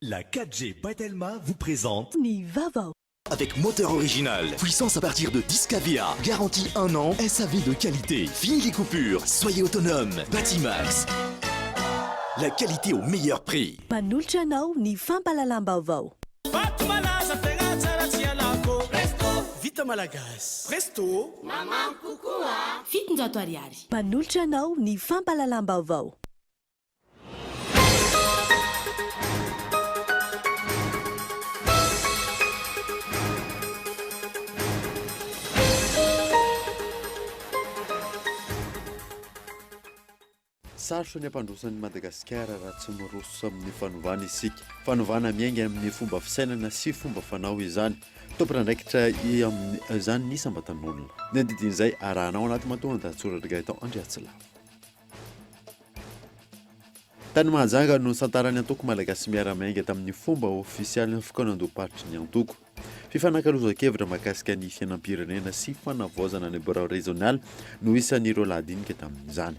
La 4G by Telma vous présente Ny vaovao. Avec moteur original, puissance à partir de 10 kVA, garantie 1 an, SAV de qualité, fini les coupures, soyez autonome, Batimax. La qualité au meilleur prix. Manolotra anao ny fampahalalam-baovao. Vato malaza tegna tsara tsy ialako Presto vita malagasy Presto 700 ariary. Manolotra anao ny fampahalalam-baovao. Sarotra ny hampandroso an'i Madagasikara raha tsy miroso amin'ny fanovana isika. Fanovana miainga amin'ny fomba fisainana sy fomba fanao izany. Tompon'andraikitra amin'izany ny isam-batan'olona. Ny andidin'izay arahana ao anaty matoandahatsoratra Gaëtan Andriatsilavo. Tany Mahajanga no nisantaran'ny antoko Malagasy Miara-Miainga tamin'ny fomba ofisialy ny fikaonandoham-paritry ny antoko. Fifanakalozan-kevitra mahakasika ny fiainam-pirenena sy fanavaozana ny birao rezionaly no isan'ireo lahadinika tamin'izany.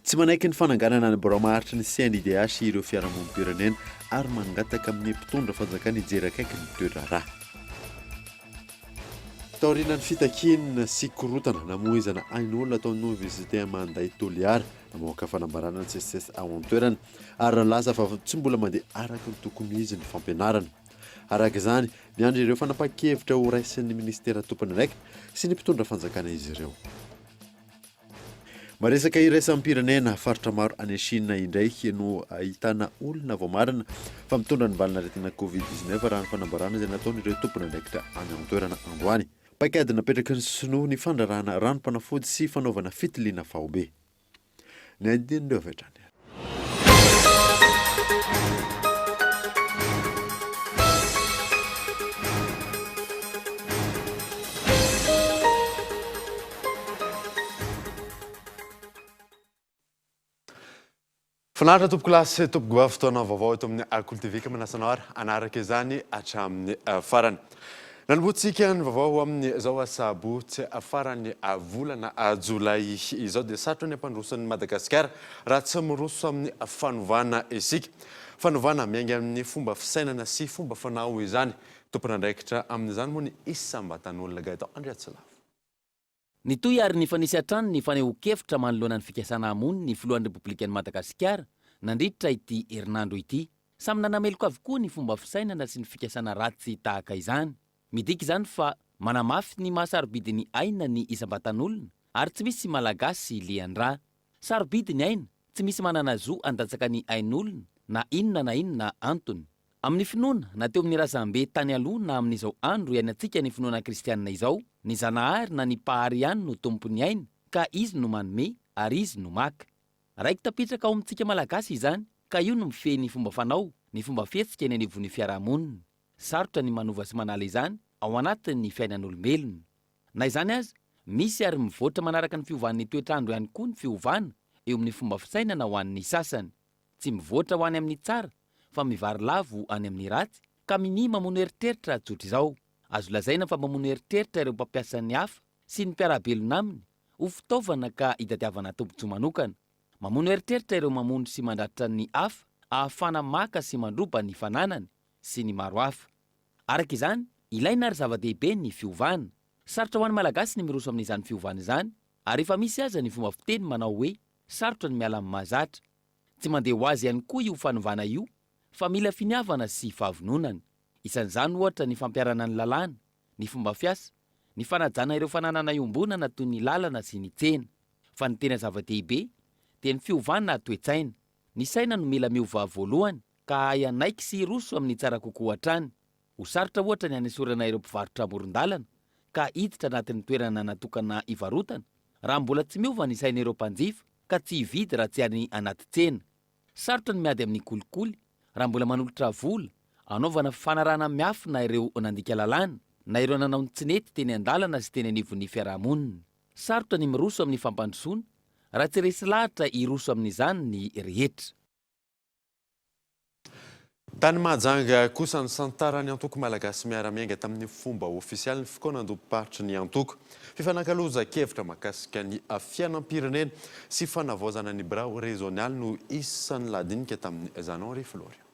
Tsy manaiky ny fananganana ny birao maharitry ny CNIDH ireo fiarahamonim-pirenena ary mangataka amin'ny mpitondra fanjakana hijery akaiky ny toe-draharaha. Taorian'ny fitakiana sy korontana namoizana ain'olona tao amin'ny Oniversite Manday Toliara, namoaka fanambarana ny Seces ao an-toerana ary nilaza fa tsy mbola mandeha araka ny tokony ho izy ny fampianarana. Araka izany, miandry ireo fanapahan-kevitra ho raisin'ny minisitera tompon'andraikitra sy ny mpitondra fanjakana izy ireo. Maresaka iraisam-pirenena, faritra maro any Chine indray no ahitana olona voamarina fa mitondra ny valin'aretina Covid 19 raha ny fanambarana izay nataon'ireo tompon'andraikitra any an-toerana androany. Paikady napetraky ny sinoa ny fandrarahana ranom-panafody sy fanaovana fitiliana faobe. Ny andininy ireo avy hatrany. Finaritra tompokolahy sy tompokovavy fotoana vaovao eto amin'ny Akolo TV ka manasa anao ary hanaraka izany hatramin'ny farany. Nanombohantsika ny vaovao amin'izao asabotsy faran'ny volana jolay izao dia sarotra ny hampandroso an'i Madagasikara raha tsy miroso amin'ny fanovana isika. Fanovana miainga amin'ny fomba fisainana sy fomba fanao izany. Tompon'andraikitra amin'izany moa ny isam-batan'olona Gaëtan Andriatsilavo. Nitohy ary nifanisy hatrany ny fanehoan-kevitra manoloana ny fikasana hamono ny filohan'ny Repoblikan'i Madagasikara nandritra ity herinandro ity. Samy nanameloka avokoa ny fomba fisainana sy ny fikasana ratsy tahaka izany. Midika izany fa manamafy ny maha sarobidy ny aina ny isam-batan'olona ary tsy misy Malagasy lian-drà. Sarobidy ny aina, tsy misy manana zo handatsaka ny ain'olona na inona na inona antony. Amin'ny finoana, na teo amin'ny razambe tany aloha na amin'izao andro iainantsika ny finoana kristianina izao, ny Zanahary na ny Mpahary ihany no tompon'ny aina ka Izy no manome ary Izy no maka. Raiki-tapitraka ao amintsika Malagasy izany ka io no mifehy ny fomba fanao, ny fomba fihetsika eny anivon'ny fiarahamonina. Sarotra ny manova sy manala izany ao anatin'ny fiainan'olombelona. Na izany aza, misy ary mivoatra manaraka ny fiovan'ny toetr'andro ihany koa ny fiovana eo amin'ny fomba fisainana ho an'ny sasany. Tsy mivoatra ho any amin'ny tsara fa mivarilavo any amin'ny ratsy ka minia mamono eritreritra tsotra izao. Azo lazaina fa mamono eritreritra ireo mpampiasa ny hafa sy ny mpiara-belona aminy ho fitaovana ka hitadiavana tombontsoa manokana. Mamono eritreritra ireo mamono sy mandratra ny hafa ahafana maka sy mandroba ny fananany sy ny maro hafa. Araka izany, ilaina ary zava-dehibe ny fiovana. Sarotra ho an'ny Malagasy ny miroso amin'izany fiovana izany ary efa misy aza ny fomba fiteny manao hoe sarotra ny miala amin'ny mahazatra. Tsy mandeha ho azy ihany koa io fanovana io fa mila finiavana sy fahavononana. Isan'izany ohatra ny fampiharana ny lalàna, ny fomba fiasa, ny fanajana ireo fananana iombonana toy ny lalana sy ny tsena. Fa ny tena zava-dehibe dia ny fiovana toe-tsaina. Ny saina no mila miova voalohany ka hahay hanaiky sy hiroso amin'ny tsara kokoa hatrany. Ho sarotra ohatra ny hanesorana ireo mpivarotra amoron-dalana ka hiditra anatin'ny toerana natokana hivarotana raha mbola tsy miova ny sain'ireo mpanjifa ka tsy hividy raha tsy any anaty tsena. Sarotra ny miady amin'ny kolikoly raha mbola manolotra vola anaovana fifanarahana miafina ireo nandika lalàna na ireo nanao ny tsy nety teny an-dalana sy teny anivon'ny fiarahamonina. Sarotra ny miroso amin'ny fampandrosoana raha tsy resy lahatra hiroso amin'izany ny rehetra. Tany Mahajanga kosa, nisantaran'ny antoko Malagasy Miara-Miainga tamin'ny fomba ofisialy ny fikaonandoham-paritry ny antoko. Fifanakalozan-kevitra mahakasika ny fiainam-pirenena sy fanavaozana ny birao rezionaly no isan'ny lahadinika tamin'izany. Henri Florian.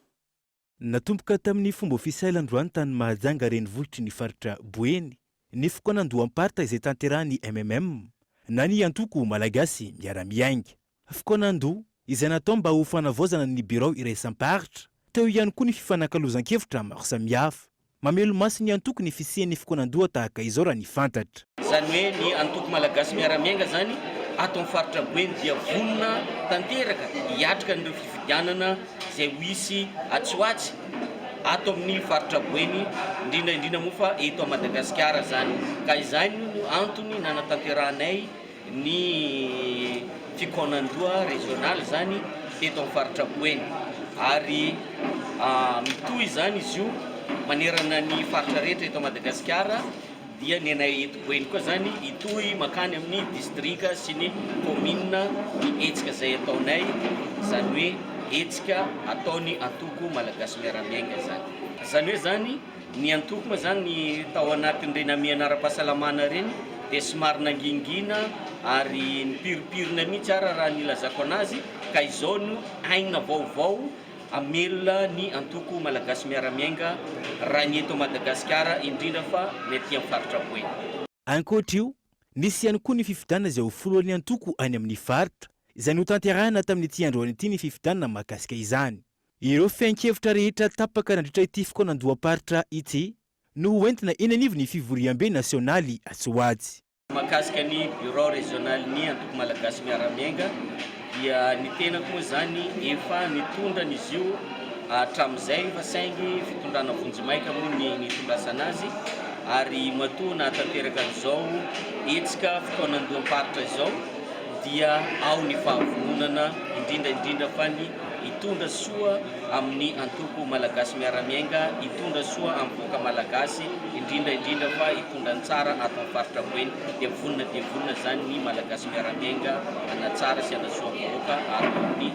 Natomboka tamin'ny fomba ofisialy androany tany Mahajanga renivohitry ny faritra Boeny ny fikaonandoham-paritra izay tanterahan'ny MMM na ny antoko Malagasy Miara-Miainga. Fikaonandoha izay natao mba ho fanavaozana ny birao iraisam-paritra. Teo ihany koa ny fifanakalozan-kevitra maro samihafa. Mamelo-maso ny antoko ny fisian'ny fikaonandoha tahaka izao raha ny fantatra. Izany hoe ny antoko Malagasy Miara-Miainga izany ato amin'ny faritra Boeny dia vonona tanteraka hiatrika an'ireo fifidianana izay ho hisy atsy ho atsy ato amin'ny faritra Boeny, indrindra indrindra moa fa eto Madagasikara izany. Ka izany no antony nanatanterahanay ny fikaonandoha rezionaly izany teto amin'ny faritra Boeny ary mitohy izany izy io manerana ny faritra rehetra eto Madagasikara dia ny anay eto Boeny koa izany hitohy mankany amin'ny distrika sy ny kaominina ny hetsika izay ataonay, izany hoe hetsika ataon'ny antoko Malagasy Miara-Miainga izany. Izany hoe izany Ny antoko moa izany tao anatin'ireny hamehana ara-pahasalamana ireny dia somary nangingina ary nipiropirona mihitsy ara raha ny ilazako anazy ka izao no aina vaovao hamelona ny antoko Malagasy Miara-Miainga raha ny eto Madagasikara indrindra fa ny aty amin'ny faritra Boeny. Ankoatra io, nisy ihany koa ny fifidianana izay ho filohan'ny antoko any amin'ny faritra, izay notanterahina tamin'ity androany ity ny fifidianana mahakasika izany. Ireo fehin-kevitra rehetra tapaka nandritra ity fikaonandoham-paritra ity no ho entina eny anivon'ny fivoriambe nasionaly atsy ho atsy. Mahakasika ny Bureau Régional-n'ny Antoko Malagasy Miara-Miainga dia ny tenako moa izany efa nitondra an'izy io hatramin'izay fa saingy fitondrana vonjimaika moa ny nitondrasana azy ary matoa nahatanteraka an'izao hetsika fikaonandoham-paritra izao dia ao ny fahavononana indrindra indrindra fa ny hitondra soa amin'ny antoko Malagasy Miara-Miainga, hitondra soa amin'ny vahoaka Malagasy, indrindra indrindra fa hitondra ny tsara ato amin'ny faritra Boeny, dia vonona dia vonona izany ny Malagasy Miara-Miainga hanatsara sy hanasoa ny vahoaka ato amin'ny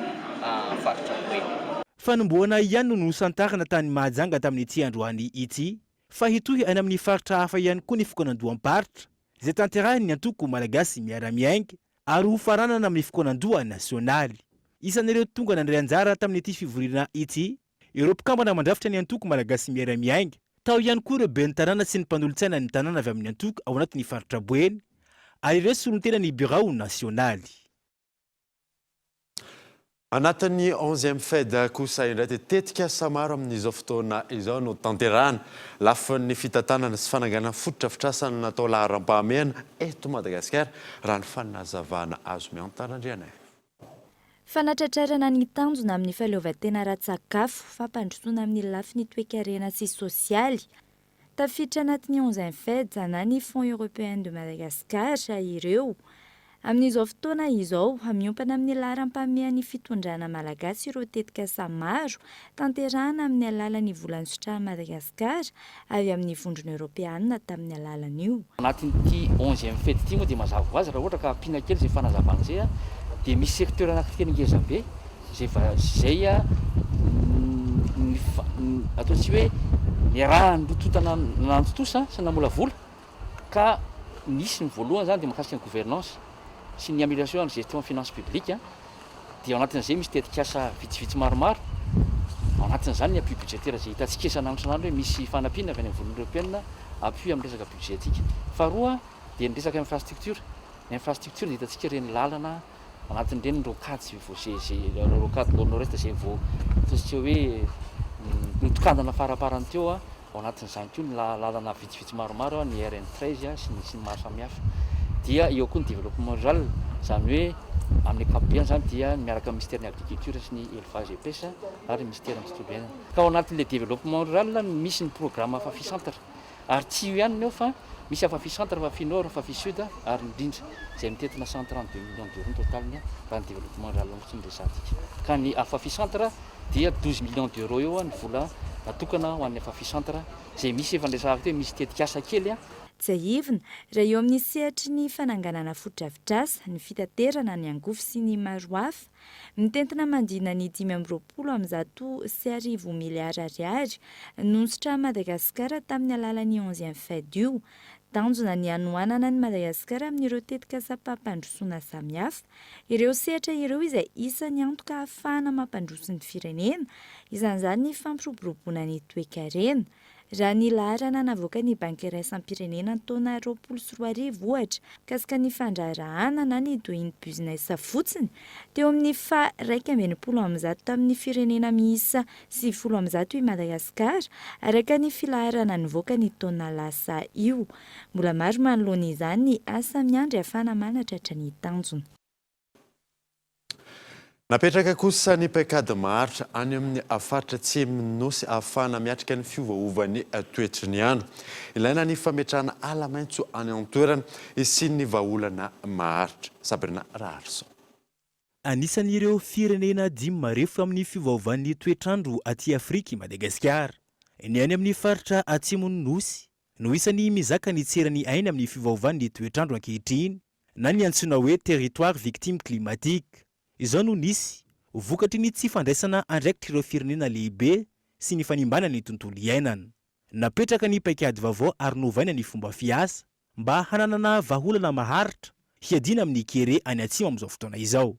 faritra Boeny. Fanombohana ihany no nosantarina tany Mahajanga tamin'ity androany ity, fa hitohy any amin'ny faritra hafa ihany koa ny fikaonandoham-paritra, izay tanterahin'ny antoko Malagasy Miara-Miainga ary ho faranana amin'ny fikaonandoha nasionaly. Isan'ireo tonga nandray anjara tamin'ity fivoriana ity ireo mpikambana mandrafitra ny antoko Malagasy Miara-Miainga, tao ihany koa ireo ben'ny tanàna sy ny mpanolotsaina ny tanàna avy amin'ny antoko ao anatin'ny faritra Boeny ary ireo solontenan'ny birao nasionaly. Anatin'ny onzième Fed kosa indray dia tetikasa maro amin'izao fotoana izao no tanterahana. Lafiny fitantanana sy fananganana fotodrafitrasa no natao laharam-pahamehana eto Madagasikara, raha ny fanazavana azo. Miantara Andrianaivo. Fanatratrarana ny tanjona amin'ny fahaleovantena ara-tsakafo, fampandrosoana amin'ny lafiny toekarena sy sosialy. Tafiditra anatin'ny Onzième Fed na ny Fonds Européen de Madagascar ireo. Amin'izao fotoana izao, miompana amin'ny laharam-pahamehan'ny fitondrana malagasy ireo tetikasa maro tanterahana amin'ny alalan'ny vola nisitrahan'i Madagasikara avy amin'ny Vondrona Eoropeanina tamin'ny alalan'io. Anatin'ity onzième fed ity moa dia mazava ho azy raha ohatra ka ampiana kely izay fanazavana izay dia misy secteur anakitelo ngeza be izay izay ny ataontsika hoe niarahan'ny roa tonta nanantontosa sy namolavola ka nisy ny voalohany izany dia mahakasika ny gouvernance sy ny amélioration ny gestion finance publique dia ao anatin'izay misy tetikasa vitsivitsy maromaro ao anatin'izany ny appui budgétaire izay hitantsika isan'andro isan'andro hoe misy fanampiana avy any amin'ny vondrona eoropeana appui amin'ny resaka budget tsika faharoa dia ny resaka infrastructure ny infrastructure dia hitantsika ireny lalana Anatin'ireny ny rocade izay vao izay izay rocade nord nord est izay vao ataontsika hoe notokanana faraparany teo ao anatin'izany koa ny lalana vitsivitsy maromaro ny RN 13 sy ny sy ny maro samihafa. Dia eo koa ny développement rural, izany hoe amin'ny ankapobeny izany dia miaraka amin'ny minisiteran'ny agriculture sy ny élevage et pêche ary ny minisiteran'ny tontolo iainana. Ka ao anatin'ilay développement rural no misy ny programme Afafi centre. Ary tsy io ihany ny ao fa misy Afafi centre, Afafi nord, Afafi sud ary indrindra izay mitentina 132 millions d'euros ny total-ny raha ny développement rural fotsiny no resahantsika. Ka ny Afafi centre dia 12 millions d'euros eo ny vola natokana ho an'ny Afafi centre izay misy efa niresahako teo misy tetikasa kely. Tsiahivina, raha eo amin'ny sehatry ny fananganana fotodrafitrasa, ny fitaterana, ny angovo sy ny maro hafa, mitentina manodidina ny 1125 miliara ariary no nositrahan'i Madagasikara tamin'ny alalan'ny onzième Fed io. Tanjona ny hanohanana an'i Madagasikara amin'ireo tetikasam-pampandrosoana samihafa. Ireo sehatra ireo izay isan'ny antoka ahafahana mampandroso ny firenena, isan'izany ny fampiroboroboana ny toekarena. Raha ny laharana navoakan'ny Banky Iraisam-pirenena ny taona 2020 ohatra, mikasika ny fandraharahana na ny Doing Business fotsiny, teo amin'ny faha 161 tamin'ny firenena miisa 190 i Madagasikara, araka ny filaharana nivoaka ny taona lasa io. Mbola maro manoloana izany ny asa miandry ahafahana manatratra ny tanjona. Napetraka kosa ny paikady maharitra any amin'ny faritra atsimon'ny Nosy ahafahana miatrika ny fiovaovan'ny toetry ny andro. Ilaina ny fametrahana ala maitso any an-toerana hisian'ny vahaolana maharitra. Sabrina Raharison. Anisan'ireo firenena dimy marefo amin'ny fiovaovan'ny toetr'andro aty Afrika i Madagasikara. Ny any amin'ny faritra atsimon'ny Nosy no isan'ny mizaka ny tsy eran'ny ainy amin'ny fiovaovan'ny toetr'andro ankehitriny na ny antsoina hoe territoire victime climatique. Izao no nisy, vokatry ny tsy fandraisana andraikitr'ireo firenena lehibe sy ny fanimbana ny tontolo iainana. Napetraka ny paikady vaovao ary novaina ny fomba fiasa mba hananana vahaolana maharitra hiadiana amin'ny kere any atsimo amin'izao fotoana izao.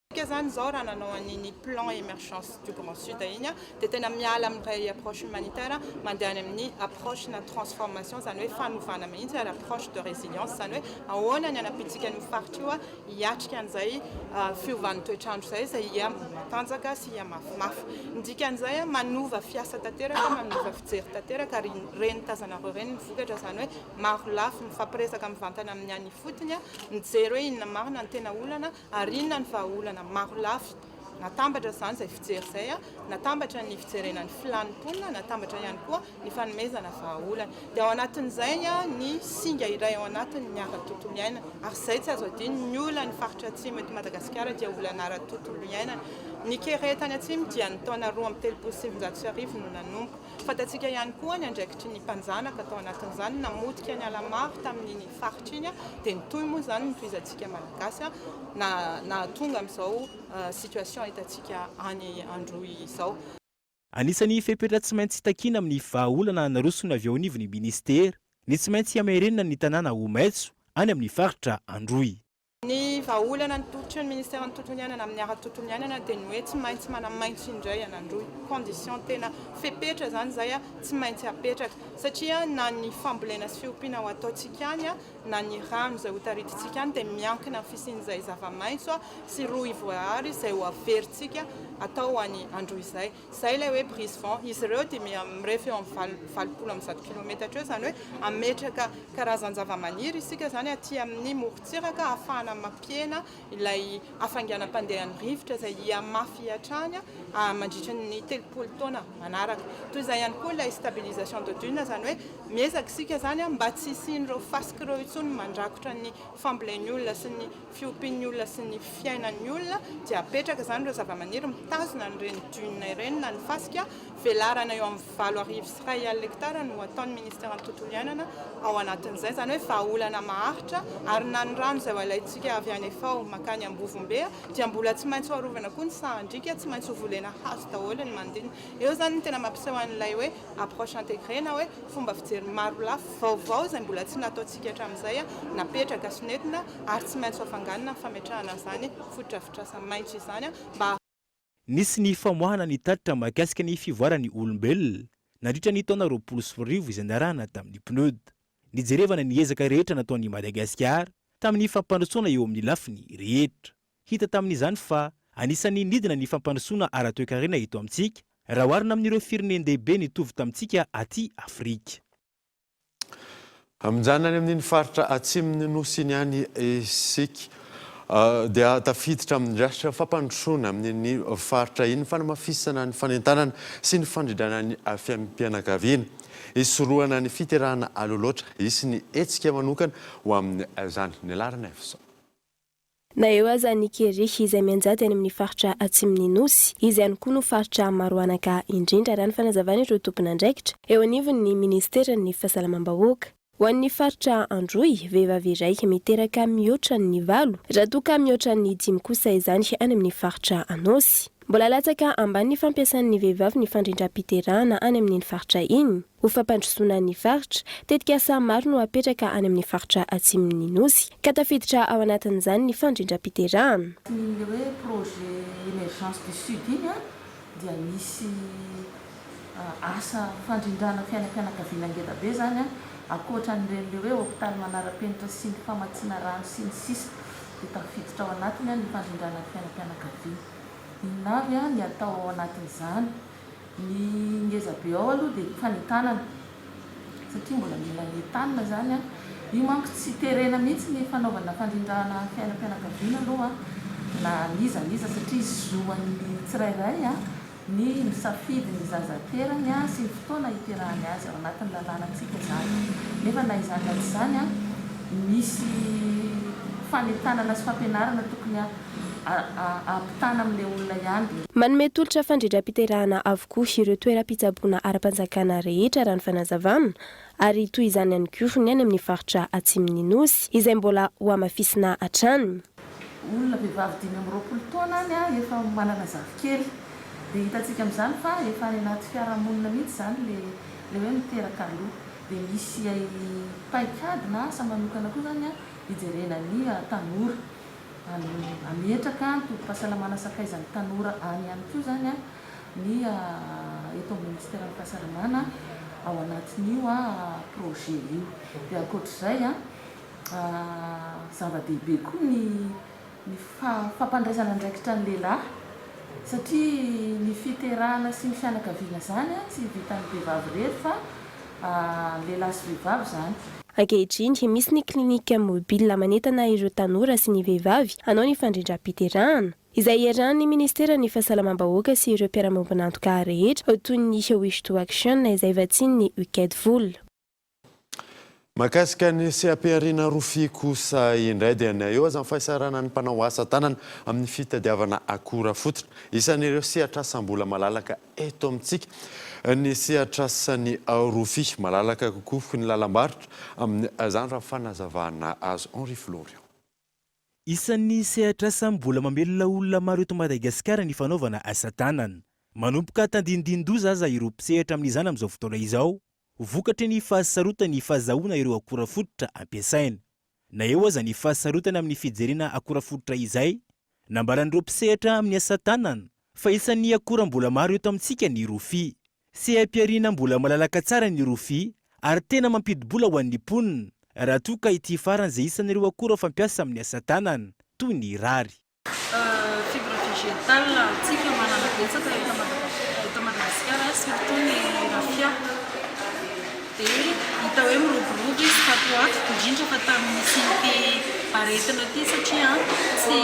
Isika izany izao raha nanao an'iny plan emergence du grand sud iny dia tena miala amin'ilay approche humanitaire mandeha any amin'ny approche na transformation izany hoe fanovana mihitsy ary approche de résilience izany hoe ahoana ny hanampiantsika an'io faritra io hiatrika an'izay fiovan'ny toetr'andro izay izay hiha matanjaka sy hiha mafimafy. Ny dikan'izay manova fiasa tanteraka, manova fijery tanteraka ary ireny tazanareo ireny ny vokatra izany hoe maro lafy, mifampiresaka mivantana amin'ny any ifotony, mijery hoe inona marina ny tena olana Ary inona ny vahaolana maro lafy? Natambatra izany izay fijery izay, natambatra ny fijerena ny filan'ny mponina, natambatra ihany koa ny fanomezana vahaolana. Dia ao anatin'izay ny singa iray ao anatiny ny ara-tontolo iainana. Ary izay tsy azo adino, ny olan'ny faritra atsimo eto Madagasikara dia olana ara-tontolo iainana. Ny kere tany atsimo dia ny taona 1932 no nanomboka. Fantatsika ihany koa ny andraikitry ny mpanjanaka tao anatin'izany, namotika ny ala maro tamin'iny faritra iny, dia nitohy moa izany notohizantsika Malagasy na nahatonga amin'izao situation hitantsika any Androy izao. Anisan'ny fepetra tsy maintsy takiana amin'ny vahaolana narosony avy eo anivon'ny minisitera ny tsy maintsy hamerenana ny tanàna ho maitso any amin'ny faritra Androy. Ny vahaolana nitolotry ny Ministeran'ny Tontolo Iainana amin'ny ara-tontolo iainana dia ny hoe tsy maintsy manamaitso indray an'Androy. Condition tena fepetra izany izay tsy maintsy apetraka satria na ny fambolena sy fiompiana ho ataontsika any na ny rano izay ho taritintsika any dia miankina amin'ny fisian'izay zava-maitso sy rohy voahary izay ho averintsika atao any Androy izay. Izay ilay hoe brise vent. Izy ireo dia mirefy eo amin'ny 180 kilometatra eo, izany hoe hametraka karazan-javamaniry isika izany aty amin'ny morontsiraka ahafahana mampihena ilay hafainganam-pandehan'ny rivotra izay hihamafy hatrany mandritra ny 30 taona manaraka. Toy izay ihany koa ilay stabilisation de dune, izany hoe miezaka isika izany mba tsy hisian'ireo fasika ireo intsony mandrakotra ny fambolen'ny olona sy ny fiompian'ny olona sy ny fiainan'ny olona dia apetraka izany ireo zavamaniry mitazona an'ireny dune ireny na ny fasika, velarana eo amin'ny 2100 hektara no ataon'ny ministeran'ny tontolo iainana ao anatin'izay, izany hoe vahaolana maharitra ary na ny rano izay ho alaintsika avy any Efao mankany Ambovombe dia mbola tsy maintsy ho arovana koa ny sahan-driaka, tsy maintsy ho volena hazo daholo ny manodidina. Eo izany no tena mampiseho an'ilay hoe approche intégrée na hoe fomba fijery marolafy vaovao izay mbola tsy nataontsika hatramin'izay napetraka sy nentina ary tsy maintsy ho hafanganina ny fametrahana an'izany fotodrafitrasa maitso izany mba Nisy ny famoahana ny tatitra mahakasika ny fivoaran'ny olombelona nandritra ny taona 2020 izay niarahana tamin'ny PNUD. Nijerevana ny ezaka rehetra nataon'i Madagasikara tamin'ny fampandrosoana eo amin'ny lafiny rehetra. Hita tamin'izany fa anisan'ny nidina ny fampandrosoana ara-toekarena eto amintsika raha oharina amin'ireo firenen-dehibe nitovy tamintsika aty Afrika. Mijanona any amin'iny faritra atsimon'ny Nosy iny ihany isika dia tafiditra amin'ny drafitra fampandrosoana amin'iny faritra iny ny fanamafisana ny fanentanana sy ny fandrindrana ny fiaim-pianakaviana. Hisorohana ny fiterahana aloha loatra, hisy ny hetsika manokana ho amin'izany. Ny laharana F100. Na eo aza ny kere izay mianjady any amin'ny faritra atsimon'ny Nosy, izy ihany koa no faritra maro anaka indrindra, raha ny fanazavan'ireo tompon'andraikitra eo anivon'ny minisiteran'ny Fahasalamam-bahoaka. Ho an'ny faritra Androy, vehivavy iray miteraka mihoatra ny valo, raha toa ka mihoatra ny dimy kosa izany any amin'ny faritra Anôsy. Mbola latsaka ambany ny fampiasan'ny vehivavy ny fandrindram-piterahana any amin'iny faritra iny. Ho fampandrosoana ny faritra, tetikasa maro no apetraka any amin'ny faritra atsimon'ny Nosy, ka tafiditra ao anatin'izany ny fandrindram-piterahana. Iny ilay hoe projet émergence du sud iny dia misy Asa fandrindrana fiainam-pianakaviana ngeda be izany an, ankoatra an'ireny le hoe hopitaly manara-penitra sy ny famatsiana rano sy ny sisa dia tafiditra ao anatiny an ny fandrindrana ny fiainam-pianakaviana. Inona avy an ny atao ao anatin'izany? Ny ngeza be ao aloha dia fanentanana satria mbola mila entanina izany an, io manko tsy terena mihitsy ny fanaovana fandrindrana fiainam-pianakaviana aloha na n'iza n'iza satria zo an'ny tsirairay an ny misafidy ny zaza aterany sy ny fotoana hiterahany azy ao anatin'ny lalànantsika izany. Nefa na izany na tsy izany, misy fanentanana sy fampianarana tokony hampitana amin'ilay olona ihany. Manome tolotra fandrindram-piterahana avokoa ireo toeram-pitsaboana ara-panjakana rehetra raha ny fanazavana, ary toy izany ihany koa ny any amin'ny faritra atsimon'ny Nosy, izay mbola hohamafisina hatrany. Olona vehivavy 25 taona any efa manana zafikely. Dia hitantsika amin'izany fa efa any anaty fiarahamonina mihitsy izany ilay ilay hoe miteraka aloha. Dia misy paikady na asa manokana koa izany hijerena ny tanora. Hametraka ny tobim-pahasalamana sakaizan'ny tanora any ihany koa izany ny eto amin'ny minisiteran'ny fahasalamana ao anatin'io projet io. Dia ankoatr'izay, Zava-dehibe koa ny ny fampandraisana andraikitra ny lehilahy satria ny fiterahana sy ny fianakaviana izany tsy vitan'ny vehivavy irery fa lehilahy sy vehivavy izany. Ankehitriny, misy ny clinique mobile manentana ireo tanora sy ny vehivavy hanao ny fandrindram-piterahana, izay iarahan'ny ministeran'ny Fahasalamam-bahoaka sy ireo mpiara-miombon'antoka rehetra toy ny Wish to Action izay vatsian'ny UCAID vola. Mahakasika ny seha-pihariana rofia kosa indray dia na eo aza ny fahasahiranan'ny mpanao asa tanana amin'ny fitadiavana akora fototra, isan'ireo sehatr'asa mbola malalaka eto amintsika ny sehatr'asan'ny rofia. Malalaka kokoa ny lalam-barotra amin'izany raha ny fanazavana azo. Henri Florian. Isan'ny sehatr'asa mbola mamelona olona maro eto Madagasikara ny fanaovana asa tanana. Manomboka tandindin-doza aza ireo mpisehatra amin'izany amin'izao fotoana izao, vokatry ny fahasarotan'ny fahazahoana ireo akora fototra ampiasaina. Na eo aza ny fahasarotana amin'ny fijerena akora fototra izay, nambaran'ireo mpisehatra amin'ny asa tanana fa isan'ny akora mbola maro eto amintsika ny rofia. Seha-pihariana mbola malalaka tsara ny rofia ary tena mampidi-bola ho an'ny mponina raha toa ka ity farany izay isan'ireo akora fampiasa amin'ny asa tanana toy ny rary. Fibre végétale antsika manana betsaka eto eto Madagasikara surtout ny raphia dia hita hoe miroborobo izy tato ho ato indrindra fa tamin'ny nisian'ity aretina ity satria tsy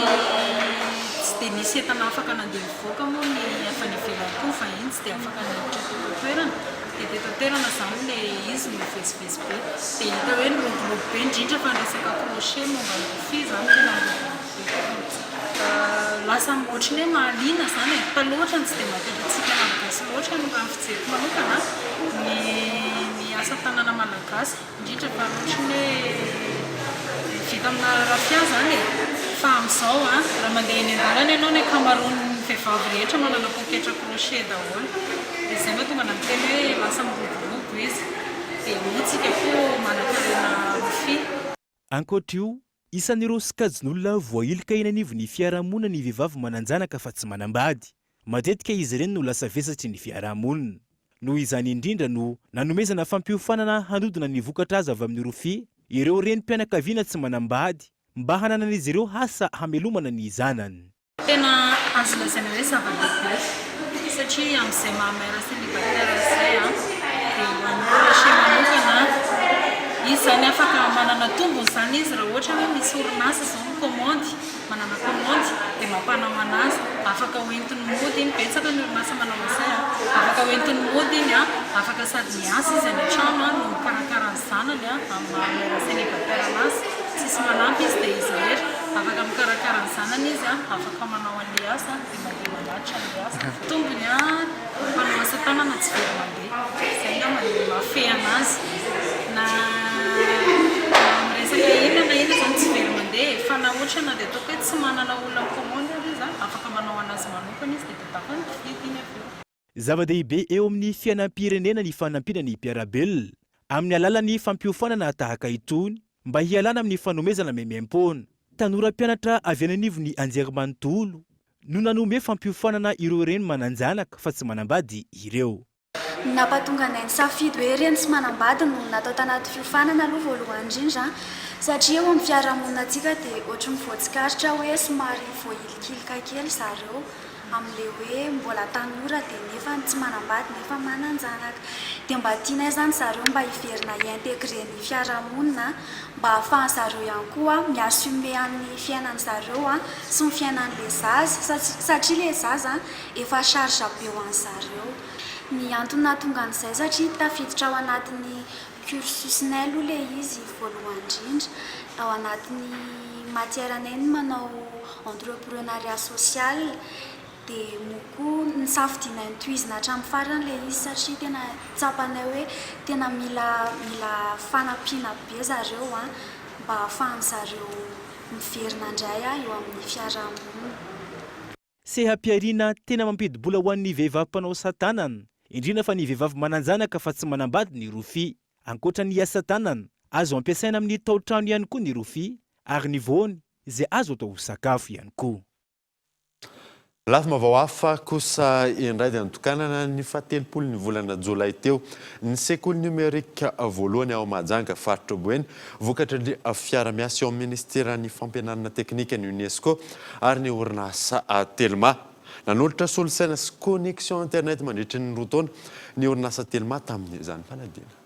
tsy dia nisy entana afaka nandeha nivoaka moa ny avy any ivelany koa vahiny tsy dia afaka niditra teto an-toerana dia teto an-toerana izany ilay izy no nivezivezy be dia hita hoe niroborobo be indrindra fa ny resaka crochet momba ny rofia izany tena miroborobo be teto amintsika. Lasa ohatry ny hoe mahaliana izany e! Taloha ohatrany tsy dia mahataitra antsika Malagasy loatra ny raha ny fijeriko manokana ny ny asa tanana malagasy indrindra fa ohatry ny hoe vita amina rafia izany e! Fa amin'izao an, raha mandeha eny an-dalana ianao ny ankamaroan'ny vehivavy rehetra manana poketra crochet daholo. Dia izay mahatonga anah miteny hoe lasa miroborobo izy. Dia moa tsika koa manankarena rofia. Ankoatra io, isan'ireo sokajin'olona voahilika eny anivon'ny fiarahamonina ny vehivavy manan-janaka fa tsy manambady. Matetika izy ireny no lasa vesatry ny fiarahamonina. Noho izany indrindra no nanomezana fampiofanana hanodina ny vokatra azo avy amin'ny rofia ireo renim-pianakaviana tsy manambady mba hananan'izy ireo asa hamelomana ny zanany. Tena azo lazaina hoe zava-dehibe satria amin'izay maha mère célibataire izay dia ho an'ny crochet manokana izy izany afaka manana tombony izany izy raha ohatra hoe misy orinasa izao mi-commande, manana commande dia mampanao an'azy, afaka hoentiny mody iny, betsaka ny orinasa manao an'izay an, afaka hoentiny mody iny an, afaka sady miasa izy any an-trano no mikarakara ny zanany amin'ny maha mère célibataire an'azy, tsisy manampy izy dia izy irery. Afaka mikarakara ny zanany izy, afaka manao an'ilay asa dia mandeha manatitra an'ilay asa. Tombony, mpanao asa tanana tsy very mandeha. Izay angamba no mahafehy an'azy. Na Ohatra na dia ataoko hoe tsy manana olona mi-commande ary izy an, afaka manao anazy manokana izy dia tadiaviny mpividy iny avy eo. Zava-dehibe eo amin'ny fiainam-pirenena ny fanampiana ny mpiara-belona amin'ny alalan'ny fampiofanana tahaka itony mba hialana amin'ny fanomezana maimaim-poana. Tanora mpianatra avy any anivon'ny anjerimanontolo no nanome fampiofanana ireo reny manan-janaka fa tsy manambady ireo. Ny nampatonga anay nisafidy hoe reny tsy manambady no natao tanaty fiofanana aloha voalohany indrindra satria eo amin'ny fiarahamoninantsika dia ohatry ny voatsikaritra hoe somary voahilikilika kely zareo amin'ilay hoe mbola tanora dia nefa tsy manambady nefa manan-janaka. Dia mba tianay izany zareo mba hiverina hi-integrer ny fiarahamonina mba ahafahan-zareo ihany koa mi-assumer an'ny fiainan-zareo sy ny fiainan'ilay zaza satria ilay zaza efa charge be ho an'zareo. Ny antony nahatonga an'izay satria tafiditra ao anatin'ny cursus-nay aloha ilay izy voalohany indrindra, ao anatin'ny matière-nay ny manao entrepreneuriat social, dia moa koa nisafidianay notohizina hatramin'ny farany ilay izy satria tena tsapanay hoe tena mila mila fanampiana be zareo an, mba ahafahan'zareo miverina indray eo amin'ny fiarahamonina. Seha-pihariana tena mampidi-bola ho an'ny vehivavy mpanao asa tanana, indrindra fa ny vehivavy manan-janaka fa tsy manambady ny rofia. Ankoatra ny asa tanana, azo ampiasaina amin'ny tao-trano ihany koa ny rofia ary ny voany izay azo atao ho sakafo ihany koa. Lafim-baovao hafa kosa indray dia notokanana ny fahatelopolo ny volana jolay teo ny sekoly nomerika voalohany ao Mahajanga, faritra Boeny, vokatry ny fiara-miasa eo amin'ny minisiteran'ny fampianarana teknika ny Unesco ary ny orinasa Telma. Nanolotra solosaina sy connexion internet mandritry ny roa taona ny orinasa Telma tamin'izany fanadinana.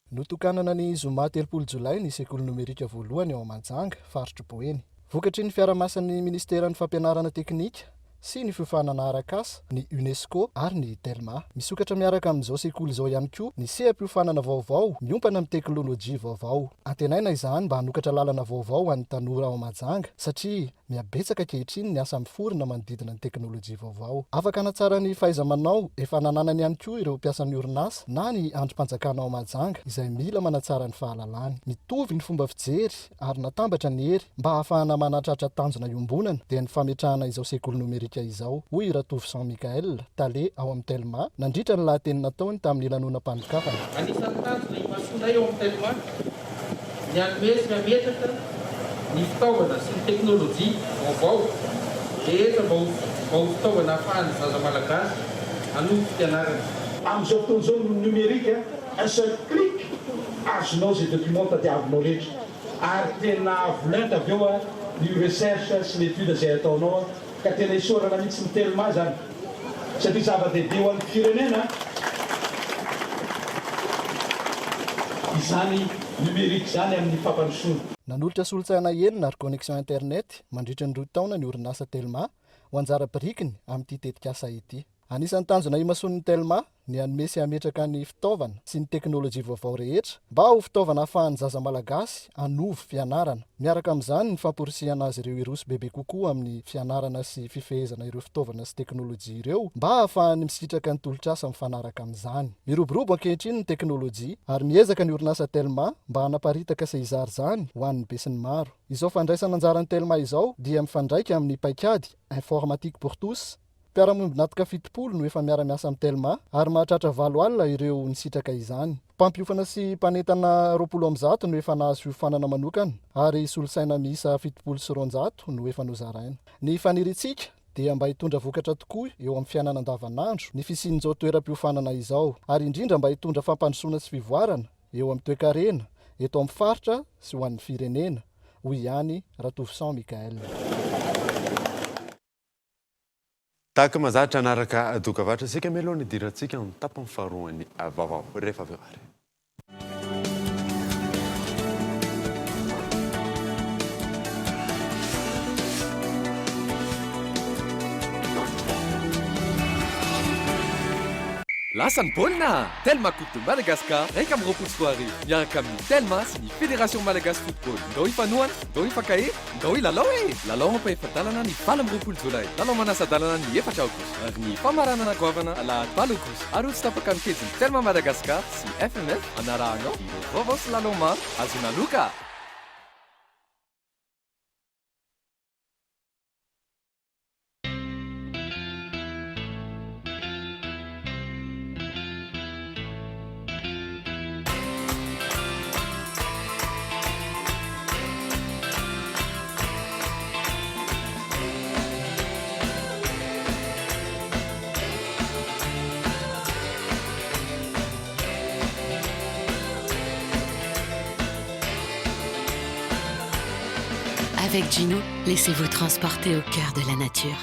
Notokanana ny zoma 30 jolay ny sekoly nomerika voalohany ao Mahajanga, faritr'i Boeny. Vokatry ny fiaramasan'ny minisiteran'ny fampianarana teknika sy ny fiofanana arak'asa, ny Unesco ary ny Telma. Misokatra miaraka amin'izao sekoly izao ihany koa ny seha-piofanana vaovao miompana amin'ny teknolojia vaovao. Antenaina izany mba hanokatra lalana vaovao ho an'ny tanora ao Mahajanga satria mihabetsaka ankehitriny ny asa miforona manodidina ny teknolojia vaovao. Afaka hanatsara ny fahaiza-manao efa nananany ihany koa ireo mpiasan'ny orinasa na ny andrim-panjakana ao Mahajanga izay mila manatsara ny fahalalany. Mitovy ny fomba fijery ary natambatra ny hery mba hahafahana manatratra tanjona iombonana dia ny fametrahana izao sekoly nomerika izao, hoy i Ratovoson Michaël, tale ao amin'ny Telma, nandritra ny lahateny nataony tamin'ny lanonam-panokafana. Anisan'ny tanjona imasoanay ao amin'ny Telma ny hanome sy hametraka ny fitaovana sy ny teknolojia vaovao rehetra mba ho mba ho fitaovana ahafahan'ny zaza malagasy hanovo fianarana. Amin'izao fotoana izao noho ny numérique, un seul clic, azonao izay document tadiavinao rehetra. Ary tena avo lenta avy eo ny recherche sy ny étude izay ataonao ka tena isaorana mihitsy ny Telma izany satria zava-dehibe ho an'ny firenena izany numérique izany amin'ny fampandrosoana. Nanolotra solontsaina enina ary connexion internet mandritra ny roa taona ny orinasa Telma ho anjara birikiny amin'ity tetikasa ity. Anisan'ny tanjona imasoan'ny Telma ny hanome sy hametraka ny fitaovana sy ny teknolojia vaovao rehetra mba ho fitaovana ahafahan'ny zaza malagasy hanovo fianarana. Miaraka amin'izany ny famporisihana azy ireo hiroso bebe kokoa amin'ny fianarana sy fifehezana ireo fitaovana sy teknolojia ireo mba hahafahany misitraka ny tolotr'asa mifanaraka amin'izany. Miroborobo ankehitriny ny teknolojia ary miezaka ny orinasa Telma mba hanaparitaka sy hizara izany ho an'ny besinimaro. Izao fandraisana anjaran'ny Telma izao dia mifandraika amin'ny paikady Informatique pour tous, Mpiara-miombon'antoka 70 no efa miara-miasa amin'ny Telma ary mahatratra 80 ireo nisitraka izany. Mpampiofana sy mpanentana 120 no efa nahazo fiofanana manokana ary solosaina miisa 270 no efa nozaraina. Ny faniriantsika dia mba hitondra vokatra tokoa eo amin'ny fiainana andavanandro ny fisian'izao toeram-piofanana izao ary indrindra mba hitondra fampandrosoana sy fivoarana eo amin'ny toekarena eto amin'ny faritra sy ho an'ny firenena, hoy ihany Ratovoson Michaël. Tahaka mahazatra hanaraka dokavarotra isika mialoha ny hidirantsika amin'ny tapany faharoan'ny vaovao rehefa avy eo ary. Lasa ny baolina! Telma Coupe de Madagascar 2021 miaraka amin'ny Telma sy ny Fédération Malagasy Football. Ndao hifanohana, ndao hifankahery, Ndao hilalao e! Lalao ampahefa-dalana ny 28 jolay, lalao manasa-dalana ny 4 aogositra ary ny famaranana goavana alahady 8 aogositra. Ary ho tsy tapaka ny pejin'ny Telma Madagascar sy FMF hanarahanao ireo vaovao sy lalao maro ahazoana loka! Avec Gino, laissez-vous transporter au cœur de la nature.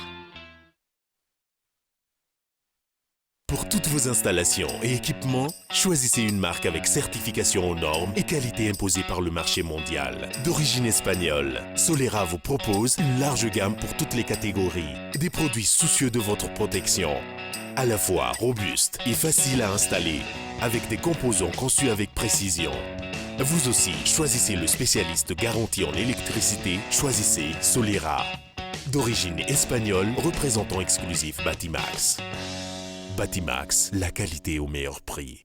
Pour toutes vos installations et équipements, choisissez une marque avec certification aux normes et qualité imposée par le marché mondial. D'origine espagnole, Solera vous propose une large gamme pour toutes les catégories. Des produits soucieux de votre protection. À la fois robuste et facile à installer, avec des composants conçus avec précision. Vous aussi, choisissez le spécialiste garanti en électricité, choisissez Solera. D'origine espagnole, représentant exclusif Batimax. Batimax, la qualité au meilleur prix.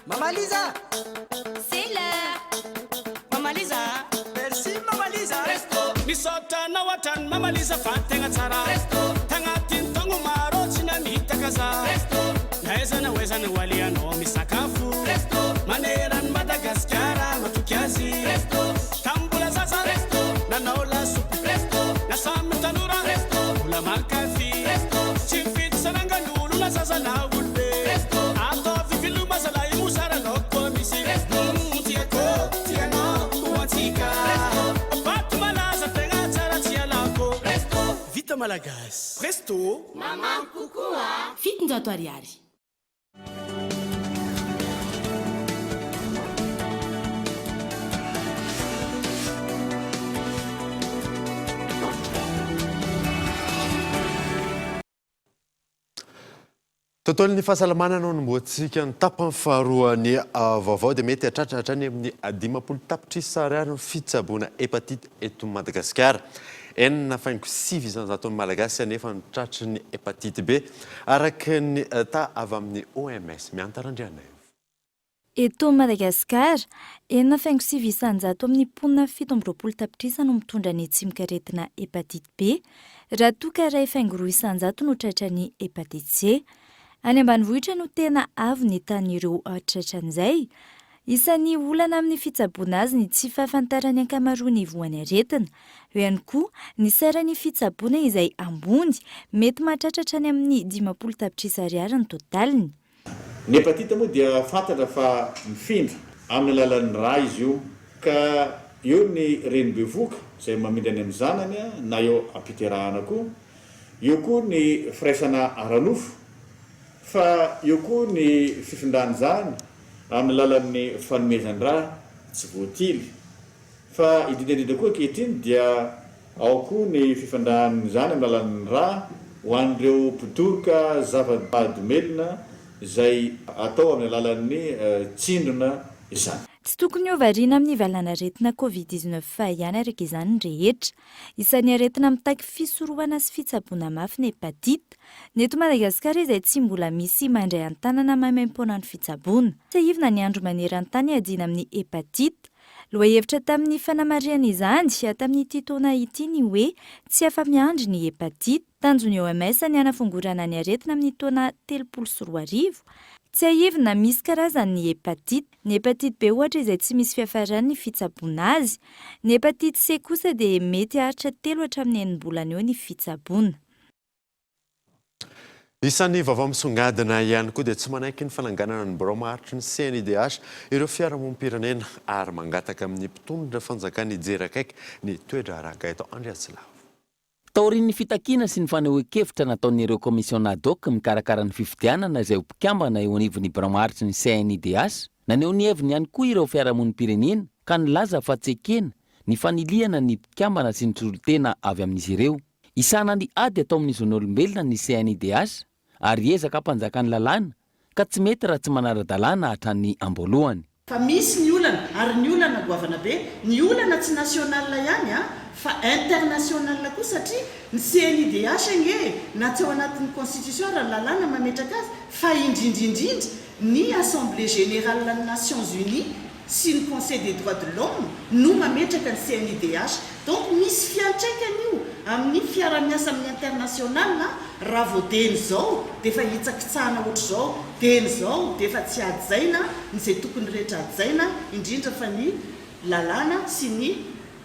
Maman Lisa C'est l'heure Maman Lisa Merci Maman Lisa Presto Misaotra anao hatrany Maman Lisa fa tegna tsara Presto Tagnatin'ny taogno maro tsy namitaka za Presto Na aiza na ho aiza no alehanao misakafo Presto Maneran'i Madagasikara matoky azy Presto Tamin'ny mbola zaza Presto Nanao lasopy Presto Na samy tanora Presto Mbola mankafy Presto Tsy mifidy sarangan'olo na zaza na olobe Presto Ataovy veloma zalahy mosara laoko koa misy Presto Tiako, tianao, ho antsika Presto Vato malaza tegna tsara tsy alako Presto Vita malagasy Presto Mamamy kokoa 700 ariary. Tontolon'ny fahasalamana no anombohantsika ny tapany faharoan'ny vaovao dia mety hahatratra hatrany amin'ny 50 tapitrisa ariary ny fitsaboana hepatite eto Madagasikara. 6.9 isan-jaton'ny Malagasy anefa no tratry ny hepatite B, araka ny taha avy amin'ny OMS. Mihanta Randrianaivo. Eto Madagasikara, 6.9 isan-jato amin'ny mponina 27 tapitrisa no mitondra ny tsimokaretina hepatite B, raha toa ka 1.2 isan-jato no tratran'ny hepatite C. Any ambanivohitra no tena avo ny tahan'ireo tratran'izay. Isan'ny olana amin'ny fitsaboana azy ny tsy fahafantaran'ny ankamaroany voan'ny aretina. Eo ihany koa ny saran'ny fitsaboana izay ambony, mety mahatratra hatrany amin'ny 50 tapitrisa ariary ny totaliny. Ny hepatite moa dia fantatra fa mifindra amin'ny alalan'ny ra izy io ka eo ny reny bevohoka izay mamindra any amin'ny zanany na eo am-piterahana koa, eo koa ny firaisana ara-nofo fa eo koa ny fifindran'izany amin'ny alalan'ny fanomezan-drà tsy voatily. Fa indrindra indrindra koa ankehitriny dia ao koa ny fifandran'izany amin'ny alalan'ny rà ho an'ireo mpidoroka zava-mahadomelina izay atao amin'ny alalan'ny tsindrona izany. Tsy tokony ho variana amin'ny valanaretina Covid 19 ihany araka izany ny rehetra. Isan'ny aretina mitaky fisorohana sy fitsaboana mafy ny hepatite. Ny eto Madagasikara izay tsy mbola misy mandray an-tanana maimaimpoana ny fitsaboana. Tsiahivina ny andro maneran-tany iadiana amin'ny hepatite. Lohahevitra tamin'ny fanamarihana izany tamin'ity taona ity ny hoe tsy afa-miandry ny hepatite. Tanjon'ny OMS ny hanafongorana ny aretina amin'ny taona 2030. Tsiahivina, misy karazany ny hepatite. Ny hepatite B ohatra izay tsy misy fiafarany ny fitsaboana azy. Ny hepatite C kosa dia mety haharitra telo hatramin'ny enim-bolana eo ny fitsaboana. Isan'ny vaovao misongadina ihany koa dia tsy manaiky ny fananganana ny birao maharitry ny CNIDH ireo fiarahamonim-pirenena ary mangataka amin'ny mpitondra fanjakana hijery akaiky ny toe-draharaha Gaëtan Andriatsilavo. Taorian'ny fitakiana sy ny fanehoan-kevitra nataon'ireo kaomisiona ad hoc mikarakara ny fifidianana izay ho mpikambana eo anivon'ny birao maharitry ny CNIDH, naneho ny heviny ihany koa ireo fiarahamonim-pirenena ka nilaza fa tsy ekena ny fanilihana ny mpikambana sy ny solontena avy amin'izy ireo. Hisahana ny ady atao amin'ny zon'olombelona ny CNIDH ary hiezaka hampanjaka ny lalàna ka tsy mety raha tsy manara-dalàna hatrany am-boalohany. Fa misy ny olana, ary ny olana goavana be, ny olana tsy national ihany an, fa international koa satria ny CNIDH ange e, na tsy ao anatin'ny constitution ary ny lalàna mametraka azy, fa indrindra indrindra ny assemblée générale ny Nations Unies sy ny conseil des droits de l'homme no mametraka ny CNIDH. Donc misy fiantraikany io amin'ny fiarahamiasa amin'ny international raha vao dieny izao dia efa hitsakitsahana ohatr'izao, dieny izao dia efa tsy hajaina ny izay tokony rehetra hajaina indrindra fa ny lalàna sy ny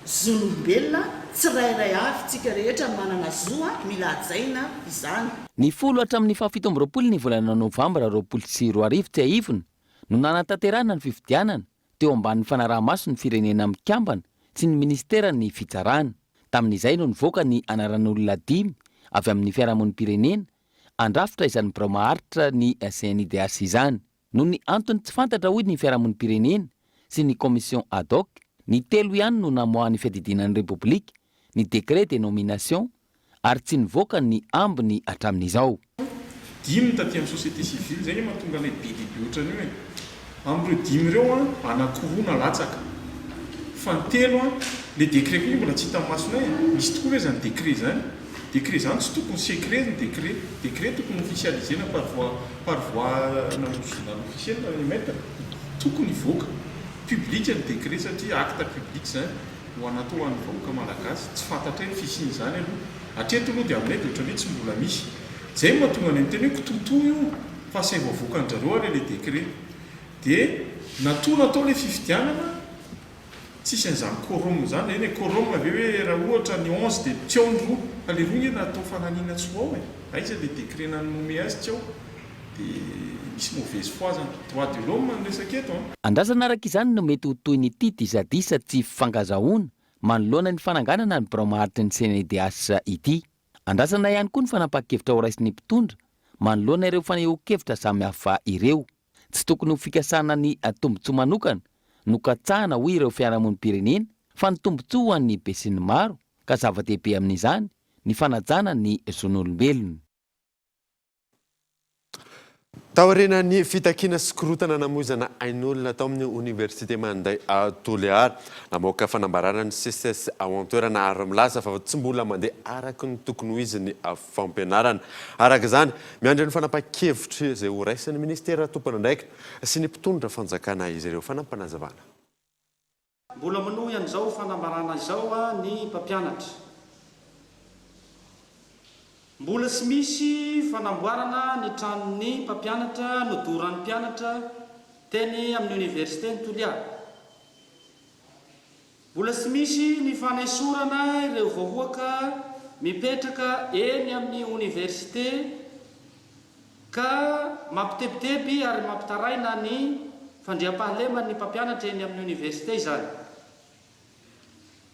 zon'olombelona tsirairay avy, tsika rehetra manana zo mila hajaina izany. Ny folo hatramin'ny faha 27 ny volana novambra 2020 tsiahivina no nanatanterahana ny fifidianana. teo ambanin'ny fanaraha-maso ny Firenena Mikambana sy ny Minisiteran'ny Fitsarana. Tamin'izay no nivoaka ny anaran'olona dimy avy amin'ny fiarahamonim-pirenena handrafitra izany birao maharitra ny CNIDH izany. Noho ny antony tsy fantatra hoy ny fiarahamonim-pirenena sy ny commission ad hoc, ny telo ihany no namoahan'ny fiadidiana ny Repoblika ny décret de nomination ary tsy nivoaka ny ambiny hatramin'izao. Dimy ny taty amin'ny société civile, izay anie mahatonga anay be dia be ohatran'io e. Amin'ireo dimy ireo an, anankiroa nalatsaka. Fa ny telo an, ilay décret koa anie mbola tsy hitan'ny masonay e. Misy tokoa ve izany décret izany? Décret izany tsy tokony secret ny décret. Décret tokony officialiser-na par voie par voie na journal officiel na émettre. Tokony hivoaka public ny décret satria acte public izany. Ho an'ato ho an'ny vahoaka malagasy, tsy fantatray ny fisian'izany aloha. Hatreto aloha dia aminay dia ohatran'ny hoe tsy mbola misy. Izay no mahatonga anay miteny hoe kitoatoa io fa asaivo avoakan-dRareo ary ilay décret. Dia natoa natao ilay fifidianana, tsisy an'izany quorum izany. Eny e, quorum ve hoe raha ohatra ny 11 dia tsy ao ny roa. Fa ilay roa nge natao fananiana tsy ho ao e. Aiza ilay décret nanome azy tsy ao. Dia misy mauvaise foi zany. Droit de l'homme no resaka eto an. Andrasana araka izany no mety ho tohin'ity disadisa tsy fifankazahoana manoloana ny fananganana ny birao maharitry ny CNIDH ity. Andrasana ihany koa ny fanapahan-kevitra horaisin'ny mpitondra manoloana ireo fanehoan-kevitra samihafa ireo. Tsy tokony ho fikasana ny tombontsoa manokana no katsahana hoy ireo fiarahamonim-pirenena fa ny tombontsoa ho an'ny besinimaro ka zava-dehibe amin'izany ny fanajana ny zon'olombelona. Taorian'ny fitakiana sy korontana namoizana ain'olona tao amin'ny oniversite Maninday Toliara, namoaka fanambarana ny Seces ao an-toerana ary milaza fa tsy mbola mandeha araka ny tokony ho izy ny fampianarana. Araka izany, miandry ny fanapahan-kevitra izay horaisin'ny minisitera tompon'andraikitra sy ny mpitondra fanjakana izy ireo. Fanampinazavana. Mbola manohy an'izao fanambarana izao ny mpampianatra. Mbola tsy misy fanamboarana ny tranon'ny mpampianatra nodoran'ny mpianatra teny amin'ny oniversiten'i Toliara. Mbola tsy misy ny fanesorana ireo vahoaka mipetraka eny amin'ny oniversite Ka mampitebiteby ary mampitaraina ny fandriampahaleman'ny mpampianatra eny amin'ny oniversite izany.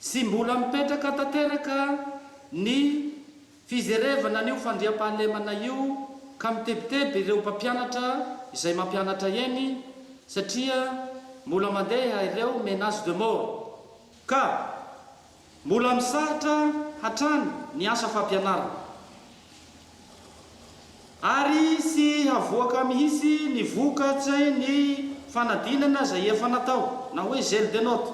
Tsy mbola mipetraka tanteraka ny fijerevana an'io fandriampahalemana io ka mitebiteby ireo mpampianatra izay mampianatra eny satria mbola mandeha ireo menaces de mort. Ka mbola misahatra hatrany ny asa fampianarana. Ary tsy havoaka mihitsy ny vokatry ny fanadinana izay efa natao, na hoe gel de note.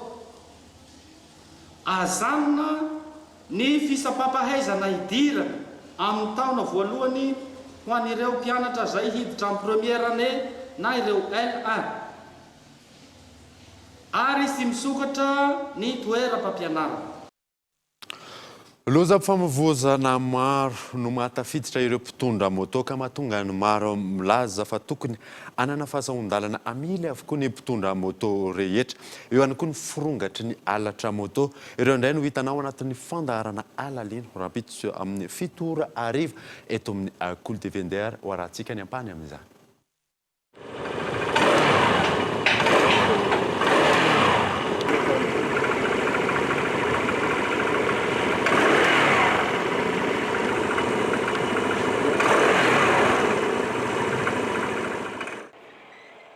Azanona ny fitsapam-pahaizana hidirana amin'ny taona voalohany ho an'ireo mpianatra izay hiditra amin'ny première année na ireo L1. Ary tsy misokatra ny toeram-pampianarana. Lozam-pifamoivoizana maro no mahatafiditra ireo mpitondra moto ka mahatonga ny maro milaza fa tokony hanana fahazahoan-dalana hamily avokoa ny mpitondra moto rehetra. Eo ihany koa ny firongatry ny halatra moto. Ireo indray no hitanao anatin'ny fandaharana Alalino rahampitso amin'ny fito ora hariva eto amin'ny Kolo TV Ndeha ary ho arahantsika ny ampahany amin'izany.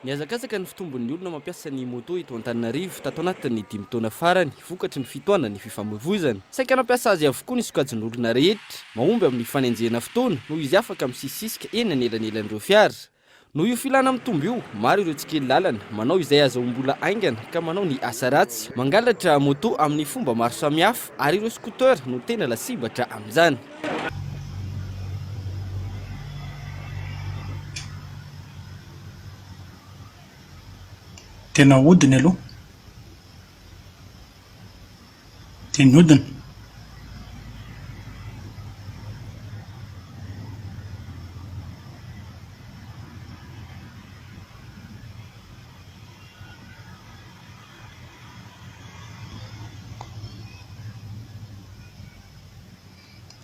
Mihazakazaka ny fitombon'ny olona mampiasa ny moto eto Antananarivo tato anatin'ny dimy taona farany, vokatry ny fitohanan'ny fifamoivoizana. Saika nampiasa azy avokoa ny sokajin'olona rehetra. Mahomby amin'ny fanenjehana fotoana noho izy afaka misisisika eny anelanelan'ireo fiara. Noho io filana mitombo io, maro ireo tsy kely lalana, manao izay azahoam-bola haingana ka manao ny asa ratsy. Mangalatra moto amin'ny fomba maro samihafa ary ireo scooter no tena lasibatra amin'izany. Dia nahodiny aloha. Dia nihodina.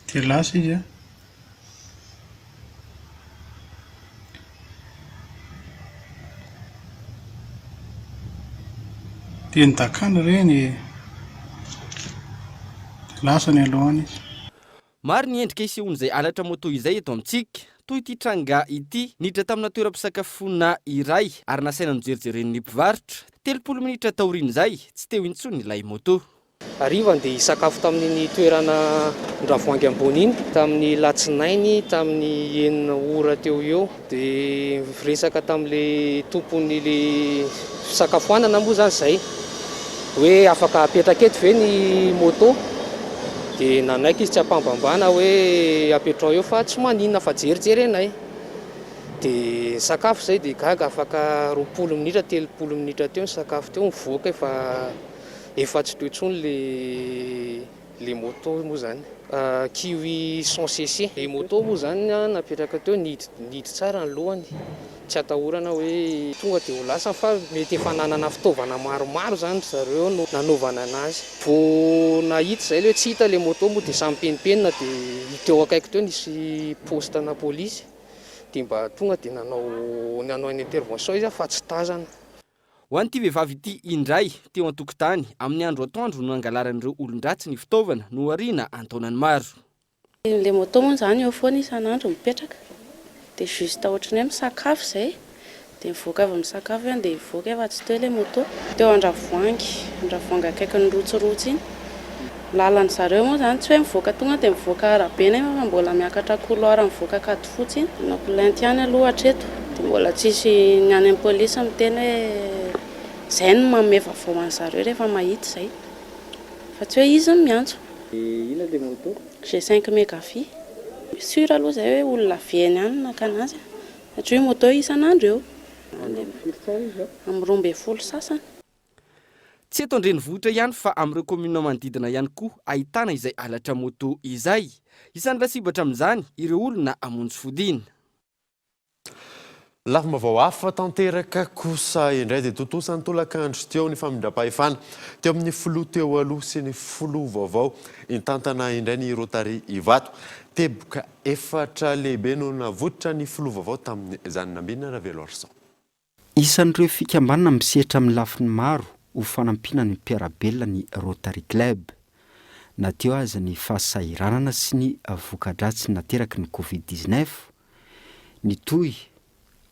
Dia lasa izy an. Dia nidakana ireny e! Dia lasa ny aloha any izy. Maro ny endrika isehoan'izay halatra moto izay eto amintsika. Toy ity tranga ity, niditra tamina toeram-pisakafoana iray ary nasaina nojerijeren'ny mpivarotra. 30 minitra taorian'izay, tsy teo intsony ilay moto. Hariva ndeha hisakafo tamin'iny toerana Andravoahangy ambony iny, tamin'ny latsinainy tamin'ny enina ora teo ho eo. Dia niresaka tamin'ilay tompon'ilay fisakafoanana moa izany izahay hoe afaka apetraka eto ve ny moto. Dia nanaiky izy tsy ampambambana hoe apetrao eo fa tsy maninona fa jerijerenay. Dia nisakafo izahay dia gaga afaka 20 minitra, 30 minitra teo nisakafo teo, nivoaka efa Efa tsy teo intsony le le moto moa zany. Kiwi 100 cc. Le moto moa zany napetraka teo nihidy nihidy tsara ny lohany, tsy atahorana hoe tonga de ho lasany fa mety efa nanana fitaovana maromaro zany ry zareo no nanaovana anazy. Vao nahita izay le hoe tsy hita le moto moa de samy mipenipenina de teo akaiky teo nisy poste na polisy de mba tonga de nanao nanao une intervention izy fa tsy tazana. Ho an'ity vehivavy ity indray, teo an-tokotany, amin'ny andro atoandro no nangalaran'ireo olon-dratsy ny fitaovana nohariana an-taonany maro. Ilay moto moa izany eo foana isan'andro mipetraka, dia juste ohatran'ny hoe misakafo izay, dia mivoaka avy misakafo aho dia hivoaka efa tsy teo ilay moto. Teo Andravoahangy, Andravoahangy akaikin'ny rotsirotsy iny. Lalan-dry zareo moa izany tsy hoe mivoaka tonga dia mivoaka arabe nefa fa mbola miakatra couloir mivoaka Ankadifotsy iny. Nanao plainte ihany aloha hatreto dia mbola tsisy ny any amin'ny polisy miteny hoe izay no manome vaovao an-dry zareo rehefa mahita izay fa tsy hoe izy no miantso. Inona ilay moto? G5 Megafi. Sûr aloha izay hoe olona avy eny ihany no naka an'azy satria io moto io isan'andro eo. Amin'ny firy tsara izy an? Amin'ny 12 sasany. Tsy eto an-drenivohitra ihany fa amin'ireo kaominina manodidina ihany koa ahitana izay halatra moto izay. Isan'ny lasibatra amin'izany ireo olona hamonjy fodiana. Lafim-baovao hafa tanteraka kosa indray dia tontosa ny tolakandro teo ny famindram-pahefana teo amin'ny filoha teo aloha sy ny filoha vaovao nitantana indray ny Rotary Ivato. Teboka efatra lehibe no navoitra ny filoha vaovao tamin'izany Nambinina Raveloarison. Isan'ireo fikambanana misehatra amin'ny lafiny maro ho fanampiana ny mpiara-belona ny Rotary Club. Na teo aza ny fahasahiranana sy ny voka-dratsy nateraky ny Covid 19, nitohy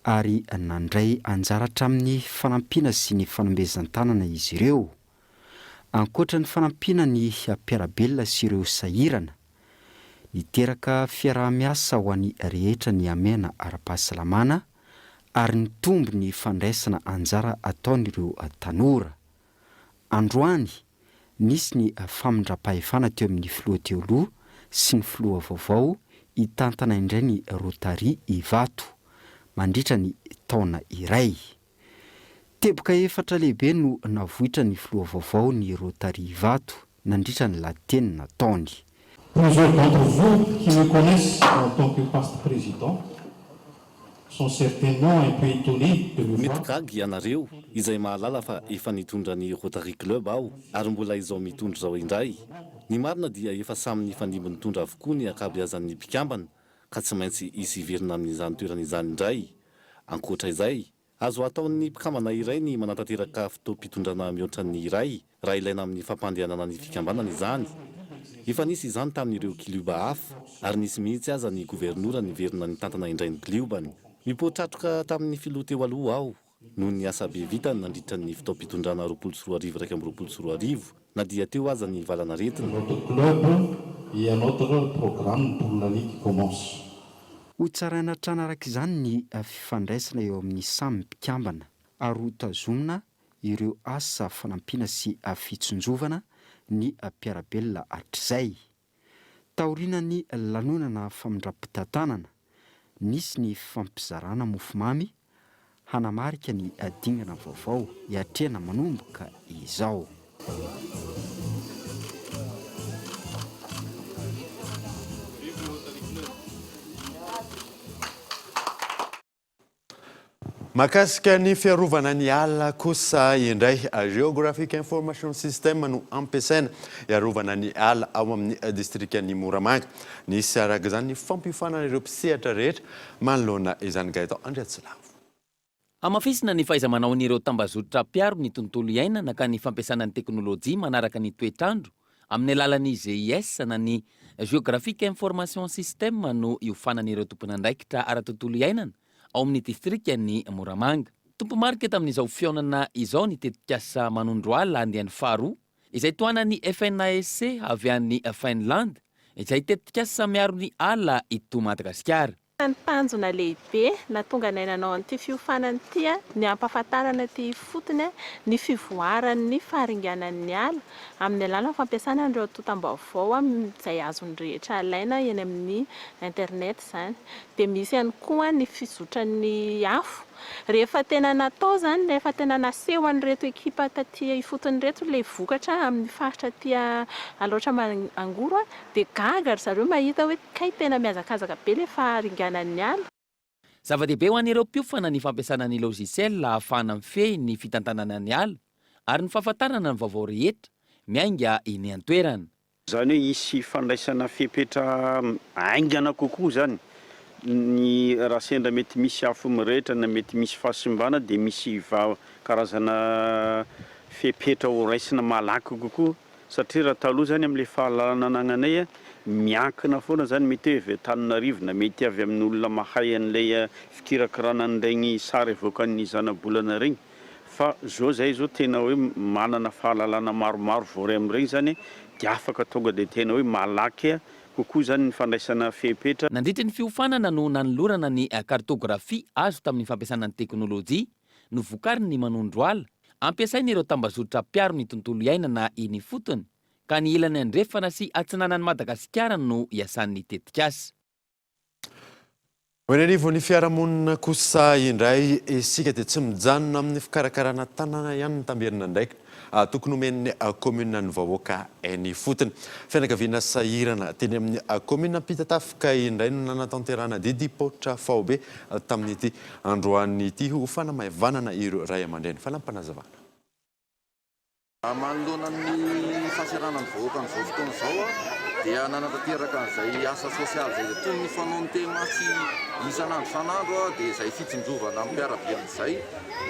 ary nandray anjara hatramin'ny fanampiana sy ny fanomezan-tanana izy ireo. Ankoatra ny fanampiana ny mpiara-belona sy ireo sahirana, niteraka fiaraha-miasa ho an'ny rehetra ny hamehana ara-pahasalamana ary nitombo ny fandraisana anjara ataon'ireo tanora. Androany, nisy ny famindram-pahefana teo amin'ny filoha teo aloha sy ny filoha vaovao hitantana indray ny Rotary Ivato, mandritra ny taona iray. Teboka efatra lehibe no navoitra ny filoha vaovao ny Rotary Ivato nandritra ny lahateny nataony. Plusieurs d'entre vous qui me connaissent en tant que past président sont certainement un peu étonnés de me Mety voir. gaga ianareo izay mahalala fa efa nitondra ny Rotary Club aho ary mbola izao mitondra izao indray. Ny marina dia efa samy nifandimby nitondra avokoa ny ankabeazan'ny mpikambana ka tsy maintsy hisy hiverina amin'izany toerana izany indray. Ankoatra izay, azo ataon'ny mpikambana iray ny manatanteraka fotoam-pitondrana mihoatra ny iray raha ilaina amin'ny fampandehanana ny fikambanana izany. Efa nisy izany tamin'ireo klioba hafa ary nisy mihitsy aza ny governora niverina nitantana indray ny kliobany. Mipoatratroka tamin'ny filoha teo aloha aho noho ny asa be vitany nandritra ny fotoam-pitondrana 2020 2021 na dia teo aza ny valanaretina. Notre club et un autre programme pour l'année qui commence. Hotsaraina hatrany araka izany ny fifandraisana eo amin'ny samy mpikambana ary hotazomina ireo asa fanampiana sy fitsinjovana ny mpiara-belona hatrizay. Taorianan'ny lanonana famindram-pitantanana, nisy ny fifampizarana mofomamy hanamarika ny dingana vaovao hiatrehana manomboka izao. Mahakasika ny fiarovana ny ala kosa indray, Geographic Information System no ampiasaina hiarovana ny ala ao amin'ny distrikan'i Moramanga. Nisy araka izany ny fampiofanana ireo mpisehatra rehetra manoloana izany Gaëtan Andriatsilavo. Hamafisina ny fahaiza-manaon'ireo tambazotra mpiaro ny tontolo iainana ka ny fampiasana ny teknolojia manaraka ny toetr'andro amin'ny alalan'ny GIS na ny Geographic Information System no iofanan'ireo tompon'andraikitra ara-tontolo iainana ao amin'ny distrikan'i Moramanga. Tompomarika tamin'izao fihaonana izao ny tetikasa Manondro Ala andiany faharoa izay tohanan'ny FNASC avy any Finlande izay tetikasa miaro ny ala eto Madagasikara. Ny tanjona lehibe nahatonga anay nanao an'ity fiofanana ity ny hampahafantarana aty ifotony ny fivoaran'ny faharinganan'ny ala amin'ny alalan'ny fampiasana an'ireo antontam-baovao izay azon'ny rehetra alaina eny amin'ny internet izany. Dia misy ihany koa ny fizotran'ny afo. Rehefa tena natao izany, rehefa tena naseho an'ireto ekipa taty ifotony ireto ilay vokatra amin'ny faritra aty Alaotra Mangoro dia gaga ry zareo mahita hoe Kay tena mihazakazaka be le faharinganan'ny ala. Zava-dehibe ho an'ireo mpiofana ny fampiasana ny logiciel ahafahana mifehy ny fitantanana ny ala ary ny fahafantarana ny vaovao rehetra miainga eny an-toerana. Izany hoe hisy fandraisana fepetra haingana kokoa izany ny raha sendra mety misy afo mirehitra na mety misy fahasimbana dia misy karazana fepetra ho raisina malaky kokoa Satria raha taloha zany amle fahalalana anagnanay a, miankina foana zany mety hoe avy Antananarivo na mety avy amin'ny olona mahay an'ilay fikirakirana an'iregny sary avoakan'ny zanabolana regny fa zao zahay zao tena hoe manana fahalalana maromaro voaray amin'iregny zany de afaka tonga de tena hoe malaky kokoa zany ny fandraisana fepetra. Nandritry ny fiofanana no nanolorana ny cartographie azo tamin'ny fampiasana ny teknolojia novokarin'ny manondro ala, ampiasain'ireo tambazotra mpiaro ny tontolo iainana eny ifotony, ka ny ilany andrefana sy atsinanan'i Madagasikara no iasan'ny tetikasa. Ho eny anivon'ny fiarahamonina kosa indray isika dia tsy mijanona amin'ny fikarakarana tanàna ihany ny tamberin'andraikitra tokony homen'ny kaominina ny vahoaka eny ifotony. Fianakaviana sahirana teny amin'ny kaominina Ampitatafika indray no nanatanterahana didy paotra faobe tamin'ity androany ity ho fanamaivanana ireo ray aman-dreny. Fanampinazavana. Manoloana ny fahasahiranan'ny vahoaka amin'izao fotoana izao dia nanatanteraka an'izay asa sosialy izay toy ny fanaon'ny Tematsy isan'andro isan'andro dia izay fitsinjovana amin'ny mpiara-belona izay.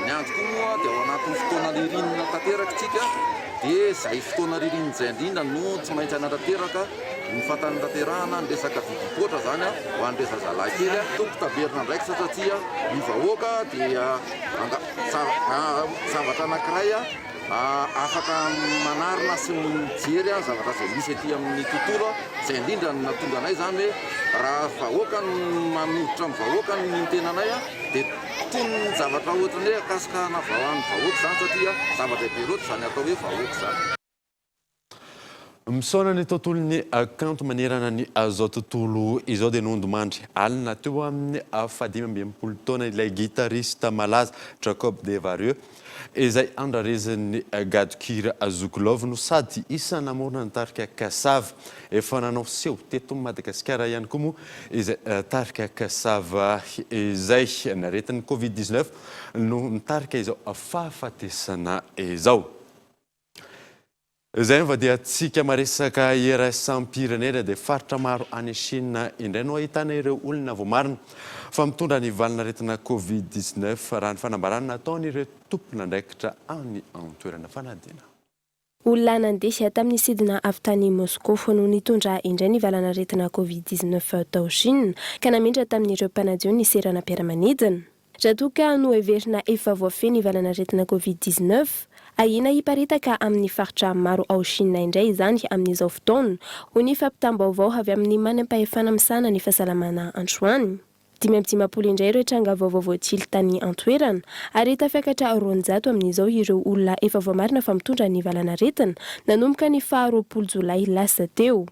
Ny andro koa moa dia ao anatin'ny fotoana ririnina tanteraka isika dia izay fotoana ririnina izay indrindra no tsy maintsy hanatanteraka ny fatanterahana ny resaka didim-poatra izany ho an'ireo zazalahy kely. Tompo taverina andraikitra satria ny vahoaka dia zavatra anankiray afaka manarina sy mijery zavatra izay misy aty amin'ny tontolo. Izay indrindra no nahatonga anay izany hoe raha vahoaka no manolotra ny vahoaka ny tenanay dia toy ny zavatra ohatran'ny hoe akasikahana vahoan'ny vahoaka izany satria zava-dehibe loatra izany atao hoe vahoaka izany. Misaona ny tontolon'ny kanto manerana ny izao tontolo izao dia nodimandry alina teo amin'ny fahadimy amby 65 taona ilay gitarista malaza Jacob Desvarieux izay andrarezin'ny gadon-kira Zouk Love no sady isan'ny namorona ny tarika Kassav. Efa nanao seho teto Madagasikara ihany koa moa izay tarika Kassav izay. Ny aretin'ny Covid 19 no nitarika izao fahafatesana izao. Izay no vadiantsika maresaka iraisam-pirenena dia faritra maro any Chine indray no ahitana ireo olona voamarina fa mitondra ny valin'aretina Covid 19 raha ny fanambarana nataon'ireo tompon'andraikitra any an-toerana fanadihana. Olona nandeha tamin'ny sidina avy tany Moskoa no nitondra indray ny valan'aretina Covid 19 tao Chine ka namindra tamin'ireo mpanadio ny seranam-piaramanidina. Raha toa ka noheverina efa voafehy ny valanaretina Covid 19, ahiana hiparitaka amin'ny faritra maro ao Chine indray izany amin'izao fotoana, hoy ny fampitam-baovao avy amin'ny manam-pahefana misahana ny fahasalamana androany. 55 indray ireo tranga vaovao voatily tany an-toerana, ary tafiakatra 200 amin'izao ireo olona efa voamarina fa mitondra ny valanaretina, nanomboka ny faha 20 jolay lasa teo.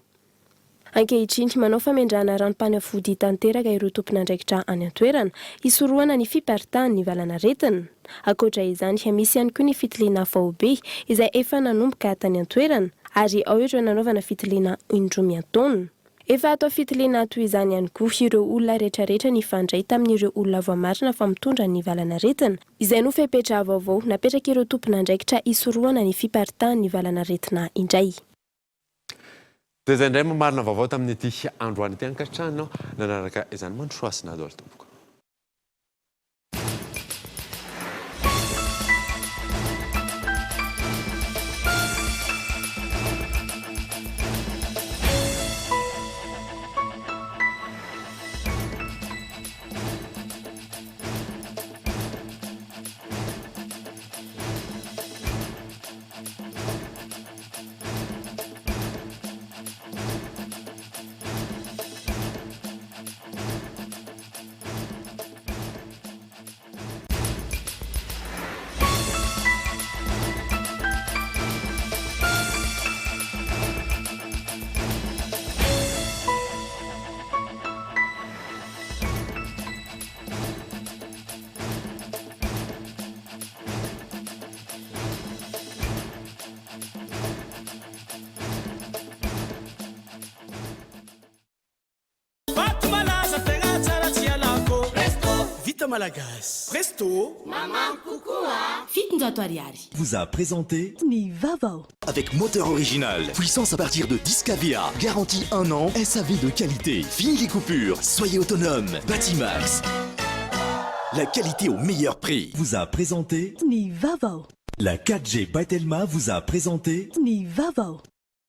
Ankehitriny, manao famendrahana ranom-panafody tanteraka ireo tompon'andraikitra any an-toerana, hisorohana ny fiparitahan'ny valanaretina. Ankoatra izany, misy ihany koa ny fitiliana faobe, izay efa nanomboka tany an-toerana, ary ao ireo nanaovana fitiliana indroa miantaona. Efa atao fitiliana toy izany ihany koa ireo olona rehetrarehetra nifandray tamin'ireo olona voamarina fa mitondra ny valanaretina, izay no fepetra vaovao napetrak'ireo tompon'andraikitra hisorohana ny fiparitahan'ny valanaretina indray. Dia izay indray mamarina vaovao tamin'ity androany ity ankatrano nanaraka izany mandrosoa sy nado ary tompoko. Vita malagasy. Presto. Mamamy kokoa. 700 ariary. Vous a présenté Ny vaovao. Avec moteur original, puissance à partir de 10 kVA, garantie 1 an, SAV de qualité. Fini les coupures, soyez autonome. Batimax. La qualité au meilleur prix. Vous a présenté Ny vaovao. La 4G by Telma vous a présenté Ny vaovao.